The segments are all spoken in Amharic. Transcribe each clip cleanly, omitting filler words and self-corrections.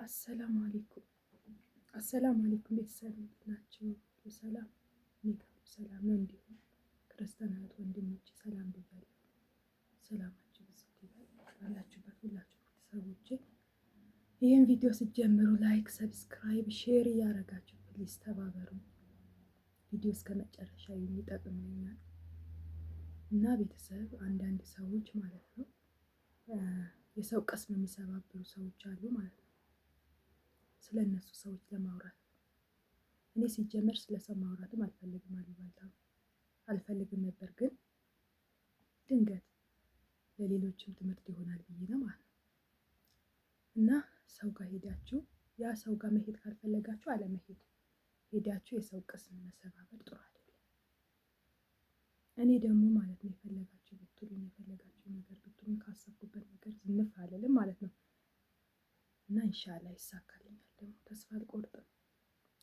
አሰላሙ አለይኩም አሰላሙ አለይኩም ቤተሰብ እንዴት ናችሁ? ሰላም፣ እኔ ጋር ሰላም ነው። እንዲሁም ክርስቲያን እህት ወንድሞች ሰላም ብያለሁ። ሰላማችሁ ብዝት ይበል ባላችሁበት ሁላችሁ ቤተሰቦቼ። ይህን ቪዲዮ ስትጀምሩ like፣ subscribe፣ share እያደረጋችሁ please ተባበሩ። ቪዲዮ እስከ መጨረሻ የሚጠቅመኛል እና ቤተሰብ አንዳንድ ሰዎች ማለት ነው የሰው ቅስም የሚሰባብሩ ሰዎች አሉ ማለት ነው። ስለ እነሱ ሰዎች ለማውራት እኔ ሲጀመር ስለ ሰው ማውራትም አልፈልግም፣ አሉባልታ አልፈልግም ነበር፣ ግን ድንገት ለሌሎችም ትምህርት ይሆናል ብዬ ነው ማለት ነው። እና ሰው ጋር ሄዳችሁ ያ ሰው ጋር መሄድ ካልፈለጋችሁ አለመሄድ፣ ሄዳችሁ የሰው ቅስም መሰባበር ጥሩ አይደለም። እኔ ደግሞ ማለት ነው የፈለጋችሁ ብትሉኝ የፈለጋችሁ ነገር ብትሉኝ ካሰብኩበት ነገር ዝንፍ አልልም ማለት ነው። እና ኢንሻአላህ ይሳካልኛል፣ ደግሞ ተስፋ አልቆርጥም።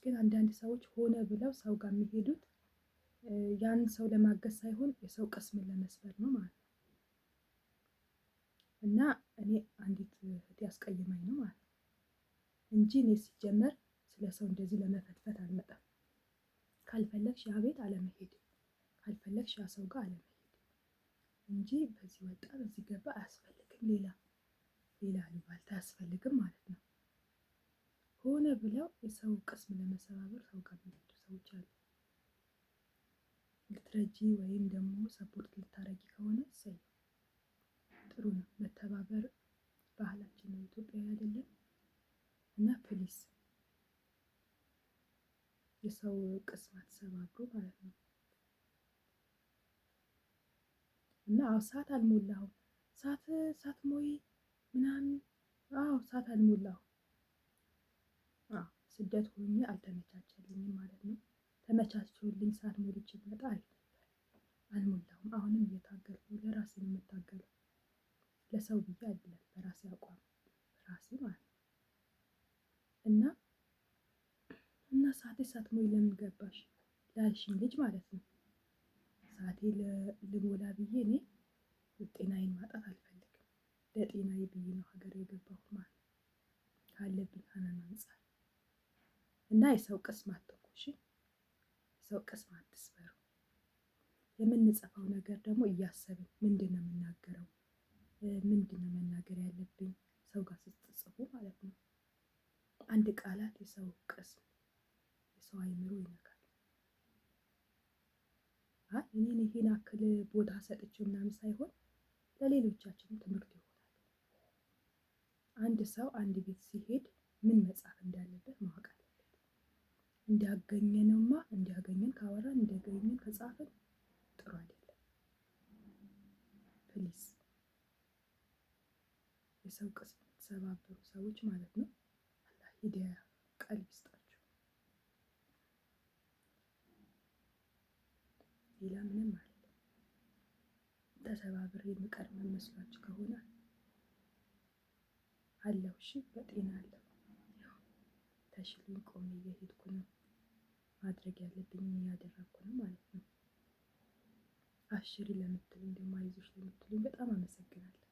ግን አንዳንድ ሰዎች ሆነ ብለው ሰው ጋር የሚሄዱት ያን ሰው ለማገዝ ሳይሆን የሰው ቅስምን ለመስበር ነው ማለት ነው። እና እኔ አንዲት እህት ያስቀይማኝ ነው ማለት ነው እንጂ እኔ ሲጀመር ስለ ሰው እንደዚህ ለመፈትፈት አልመጣም። ካልፈለግሽ ያ ቤት አለመሄድ፣ ካልፈለግሽ ያ ሰው ጋር አለመሄድ እንጂ በዚህ ወጣ በዚህ ገባ አያስፈልግም። ሌላ ሌላ አሉባልታ አያስፈልግም ማለት ነው። ሆነ ብለው የሰው ቅስም ለመሰባበር ሰው ጋር የሚሄዱ ሰዎች አሉ። ልትረጂ ወይም ደግሞ support ልታረጊ ከሆነ እሰይ ጥሩ ነው። መተባበር ባህላችን ነው፣ ኢትዮጵያዊ አይደለም። እና please የሰው ቅስም አትሰባብሩ ማለት ነው። እና አዎ ሰዓት አልሞላሁም፣ ሰዓት ሰዓት ሞይ ምናምን፣ አዎ ሰዓት አልሞላሁም። አዎ ስደት ሆኜ አልተመቻቸልኝም ማለት ነው። ተመቻችቶልኝ ሰዓት ሞልቼ ብመጣ አሪፍ ነበር። አልሞላሁም። አሁንም እየታገልኩ ለራሴ ነው የምታገለው፣ ለሰው ብዬ አይደለም፣ በራሴ አቋም በራሴ ማለት ነው። እና እና ሰዓቴ ሳትሞይ ለምን ገባሽ ላልሽኝ ልጅ ማለት ነው። ሰዓቴ ልሞላ ብዬ እኔ ጤናዬን ማጣት አልፈልግም። ለጤናዬ ብዬ ነው ሀገር የገባሁት ማለት ነው፣ ካለብኝ ህመም አንጻር። እና የሰው ቅስም አትንኩ፣ እሺ? የሰው ቅስም አትስበሩ። የምንጽፈው ነገር ደግሞ እያሰብን ምንድን ነው የምናገረው፣ ምንድን ነው መናገር ያለብኝ ሰው ጋር ስትጽፉ ማለት ነው። አንድ ቃላት የሰው ቅስም የሰው አይምሮ ይነካል። አይ እኔን ይሄን አክል ቦታ ሰጥቼው ምናምን ሳይሆን ለሌሎቻችንም ትምህርት ይሆናል። አንድ ሰው አንድ ቤት ሲሄድ ምን መጻፍ እንዳለበት ማወቅ አለበት። እንዲያገኘንማ እንዲያገኘን ካወራን እንዲያገኘን ከጻፍን ጥሩ አይደለም። please የሰው ቅስም የምትሰባብሩ ሰዎች ማለት ነው፣ አላህ ሂዳያ ቀልብ ይስጣችሁ። ሌላ ምንም አለ ተሰባብሬ የምቀር መስሏችሁ ከሆነ አለሁ። እሺ በጤና አለሁ። ተሽሎኝ ቆሜ እየሄድኩ ነው። ማድረግ ያለብኝ እያደረግኩ ነው ማለት ነው። አሽሪ ለምትሉኝ ደግሞ አይዞሽ ለምትሉኝ በጣም አመሰግናለሁ።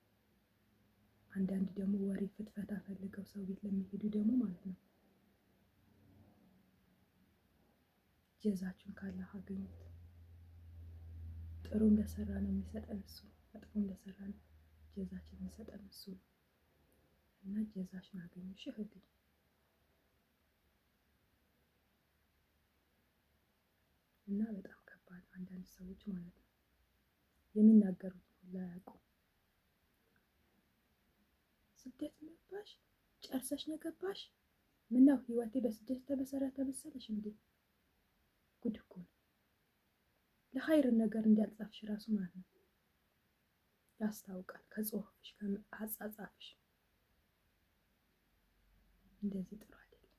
አንዳንድ ደግሞ ወሬ ፍትፈታ ፈልገው ሰው ቤት ለሚሄዱ ደግሞ ማለት ነው ጀዛችሁን ካላህ አገኙት። ጥሩ እንደሰራ ነው የሚሰጠን እሱ፣ መጥፎ እንደሰራ ነው ጀዛችን የሚሰጠን እሱ ነው። እና ጀዛሽን አገኙ እሺ እህቴ። እና በጣም ከባድ ነው አንዳንድ ሰዎች ማለት ነው የሚናገሩት ሁላ አያውቁም። ስደት መባሽ ጨርሰሽ ነው ገባሽ? ምነው ህይወቴ በስደት ተመሰረተ መሰለሽ እንዴ? ጉድ እኮ ነው። ለኸይር ነገር እንዲያልጻፍሽ ራሱ ማለት ነው ያስታውቃል። ከጽሁፍሽ ከአጻጻፍሽ እንደዚህ ጥሩ አይደለም።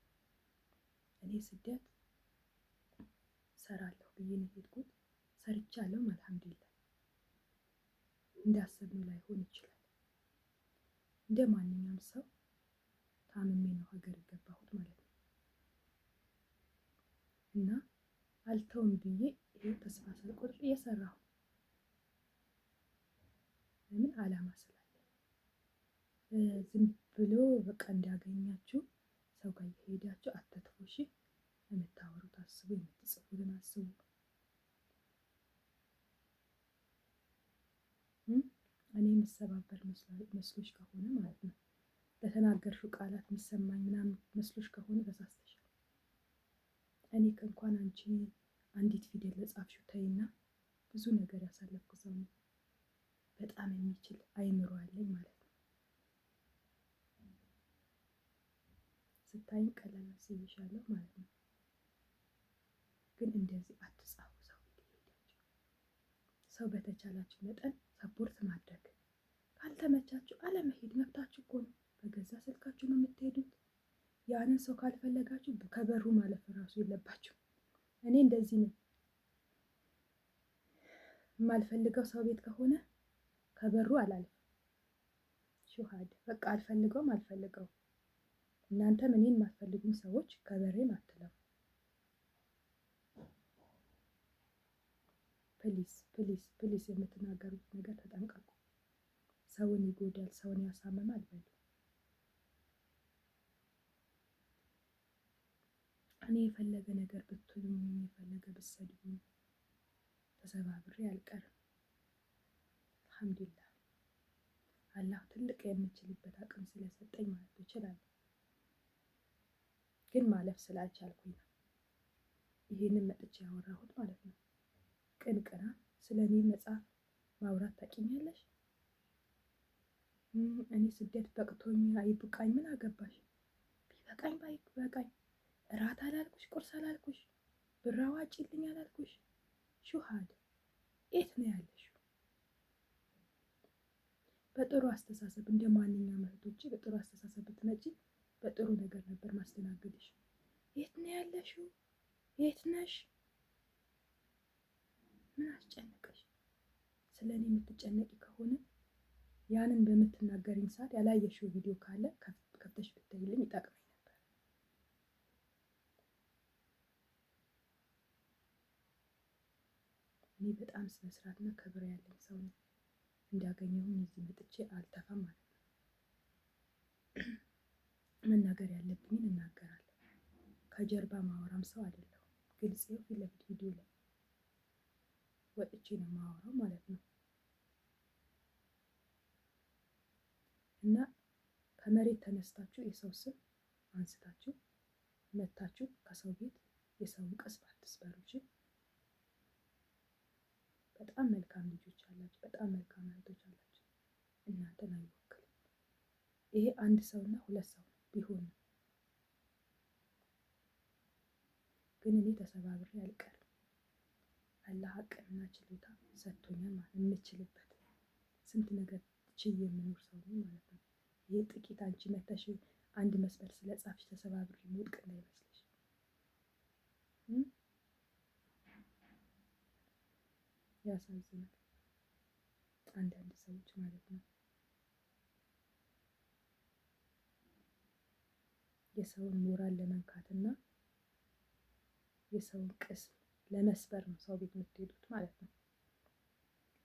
እኔ ስደት ሰራለሁ ብዬ ነው የሄድኩት። ሰርቻለሁ፣ አልሐምዱሊላህ። እንዳሰብነው ላይሆን ይችላል። እንደ ማንኛውም ሰው ታምሜ ነው ሀገር የገባሁት ማለት ነው። እና አልተውም ብዬ ይሄው ተስፋ ሳልቆርጥ እየሰራሁ ለምን አላማ ስላለ ዝም ብሎ በቃ እንዳገኛችሁ የምሰባበር መስሎሽ ከሆነ ማለት ነው፣ ለተናገርሽው ቃላት የሚሰማኝ ምናምን መስሎሽ ከሆነ ተሳስተሻል። እኔ ከእንኳን አንቺ አንዲት ፊደል ለጻፍሽው ተይና ብዙ ነገር ያሳለፍኩ ሰው ነኝ። በጣም የሚችል አይምሮ አለኝ ማለት ነው። ስታይኝ ቀላል መስዬሻለሁ ማለት ነው። ግን እንደዚህ አትጻፉ። ሰው ቤት እየሄዳችሁ ሰው በተቻላችሁ መጠን support ማድረግ ካልተመቻችሁ አለመሄድ መብታችሁ እኮ ነው። በገዛ ስልካችሁ ነው የምትሄዱት። ያንን ሰው ካልፈለጋችሁ ከበሩ ማለፍ እራሱ የለባችሁ። እኔ እንደዚህ ነው የማልፈልገው ሰው ቤት ከሆነ ከበሩ አላልፍም። ሹሃድ በቃ አልፈልገውም አልፈልገውም። እናንተም እኔን የማትፈልጉኝ ሰዎች ከበሬም አትለፉ። Please please please፣ የምትናገሩት ነገር ተጠንቀቁ። ሰውን ይጎዳል፣ ሰውን ያሳምማል በሉ። እኔ የፈለገ ነገር ብትሉኝ የፈለገ ብትሰድቡኝ ተሰባብሬ አልቀርም። አልሐምዱሊላህ አላህ ትልቅ የምችልበት አቅም ስለሰጠኝ ማለት እችላለሁ። ግን ማለፍ ስላልቻልኩኝ ነው ይሄንን መጥቼ ያወራሁት ማለት ነው። ቅንቅና ስለ እኔ መጽሐፍ ማውራት ታውቂኛለሽ? እኔ ስደት በቅቶኝ አይብቃኝ ምን አገባሽ? ቢበቃኝ ባይበቃኝ እራት አላልኩሽ፣ ቁርስ አላልኩሽ፣ ብር አዋጪልኝ አላልኩሽ። ሹሃድ የት ነው ያለሽው? በጥሩ አስተሳሰብ እንደ ማንኛውም እህቶቼ በጥሩ አስተሳሰብ ብትመጪ በጥሩ ነገር ነበር ማስተናገድሽ። የት ነው ያለሽው? የት ነሽ? ምን አስጨነቀሽ? ስለ እኔ የምትጨነቂ ከሆነ ያንን በምትናገሪኝ ሰዓት ያላየሽው ቪዲዮ ካለ ከፍተሽ ብታይልኝ ይጠቅመኝ ነበር። እኔ በጣም ስነ ስርዓትና ክብር ያለኝ ሰው ነኝ። እንዳገኘሁኝ እዚህ መጥቼ አልተፋም ማለት ነው። መናገር ያለብኝን እናገራለሁ። ከጀርባ ማወራም ሰው አይደለሁም። ግልጽ ነው። ፊት ለፊት ቪዲዮ ላይ ወጥቼ ነው ማወራው ማለት ነው። እና ከመሬት ተነስታችሁ የሰው ስም አንስታችሁ መታችሁ ከሰው ቤት የሰውን ቅስም አትስበሩ። እሺ? በጣም መልካም ልጆች አላችሁ። በጣም መልካም እህቶች አላችሁ። እናንተን አይወክልም። ይሄ አንድ ሰውና ሁለት ሰው ቢሆን ነው። ግን እኔ ተሰባብሬ አልቀርም። አላህ አቅምና ችሎታ ሰጥቶኛል ማለት ነው። የምችልበት ስንት ነገር ችዬ የምኖር ሰው ነኝ ማለት ነው። ይሄ ጥቂት አንቺ መተሽ አንድ መስመር ስለጻፍሽ ተሰባብሬ የምወድቅ እንዳይመስልሽ። ያሳዝናል። አንዳንድ ሰዎች ማለት ነው የሰውን ሞራል ለመንካትና የሰውን ቅስም ለመስበር ነው ሰው ቤት የምትሄዱት ማለት ነው።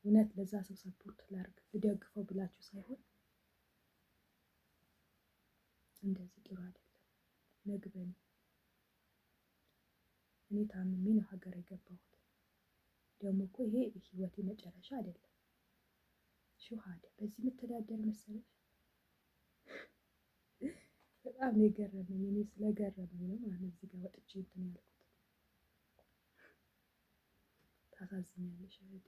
እውነት ለዛ ሰው support ላርግ ልደግፈው ብላችሁ ሳይሆን እንደዚህ ጥሩ አይደለም። ነግበኔ እኔ ታምሜ ነው ሀገር የገባሁት። ደግሞ እኮ ይሄ ህይወቴ መጨረሻ አይደለም። ሹሃዳ በዚህ የምተዳደር መሰለሽ? በጣም ነው የገረመኝ። እኔ ስለገረመኝ ነው ማለት እዚህ ጋር ወጥቼ እንትን ያልኩት። ታሳዝኛለሽ እህቴ።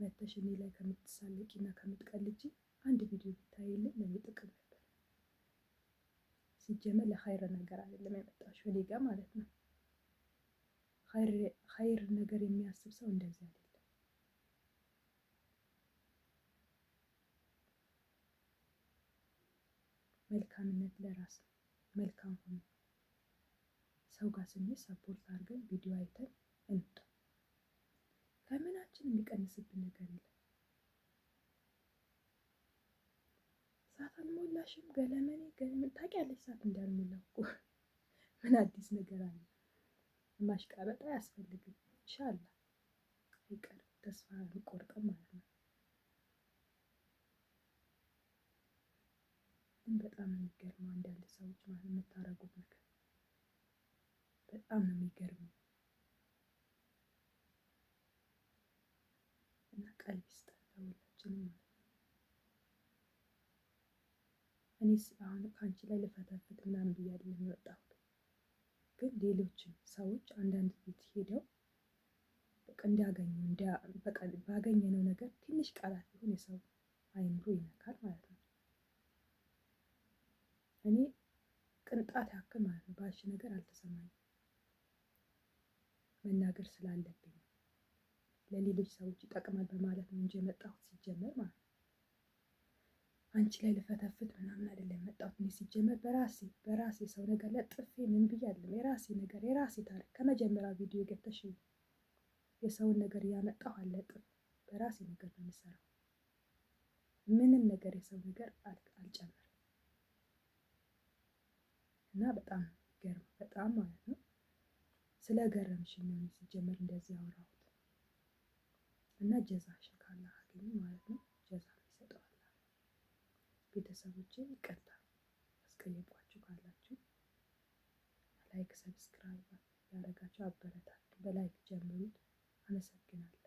መተሽ እኔ ላይ ከምትሳለቂና ከምትቀልጂ አንድ ቪዲዮ ብታይልን ለኔ ጥቅም ነበር። ሲጀመር ለኸይር ነገር አይደለም የመጣሽው እኔ ጋር ማለት ነው። ኸይር ነገር የሚያስብ ሰው እንደዚህ አይደለም። መልካምነት ለራስ ነው። መልካም ሆኖ ሰው ጋር ስንሄድ support አድርገን ቪዲዮ አይተን እንውጣ። ከምናችን የሚቀንስብን ነገር የለም። ሰዓት አልሞላሽም ገለመኔ ገለመኔ ታውቂያለሽ፣ ሰዓት እንዳልሞላው እኮ ምን አዲስ ነገር አለ? ማሽቃበጥ አያስፈልግም። ኢንሻአላህ አይቀርም፣ ተስፋ አንቆርጥም ማለት ነው። ግን በጣም ነው የሚገርመው አንዳንድ ሰዎች ማለት የምታረጉት ነገር በጣም ነው የሚገርመው። እና ቀልብ ይስጠን ለሁላችንም ማለት ነው። እኔስ አሁን ከአንቺ ላይ ልፈተፍት ምናምን ብዬ አይደለም የወጣሁት፣ ግን ሌሎችም ሰዎች አንዳንድ ቤት ሄደው በቃ እንዲያገኙ በቃ ባገኘነው ነገር ትንሽ ቃላት ቢሆን የሰው አይምሮ ይነካል ማለት ነው። እኔ ቅንጣት ያክል ማለት ነው ባልሽ ነገር አልተሰማኝም። መናገር ስላለብኝ ነው። ለሌሎች ሰዎች ይጠቅማል በማለት ነው እንጂ የመጣሁት ሲጀመር ማለት ነው። አንቺ ላይ ልፈተፍት ምናምን አይደለም የመጣሁት። እኔ ሲጀመር በራሴ ሰው ነገር ለጥፌ ምን ብዬ አይደለም፣ የራሴ ነገር የራሴ ታሪክ ከመጀመሪያ ቪዲዮ ገብተሽ የሰውን ነገር እያመጣሁ አልለጥፍ። በራሴ ነገር ነው የምሰራው። ምንም ነገር የሰው ነገር አልጨምርም። እና በጣም ገርም በጣም ማለት ነው ስለገረምሽኝ ነው ሲጀመር እንደዚህ ያወራሁት። እና ጀዛሽን ካላህ አገኘ ማለት ነው። ጀዛ ይሰጠዋል። ቤተሰቦቼ ይቅርታ ያስቀየምኳችሁ ካላችሁ like፣ subscribe ያደረጋችሁ አበረታቱ። በ like ጀምሩት። አመሰግናለሁ።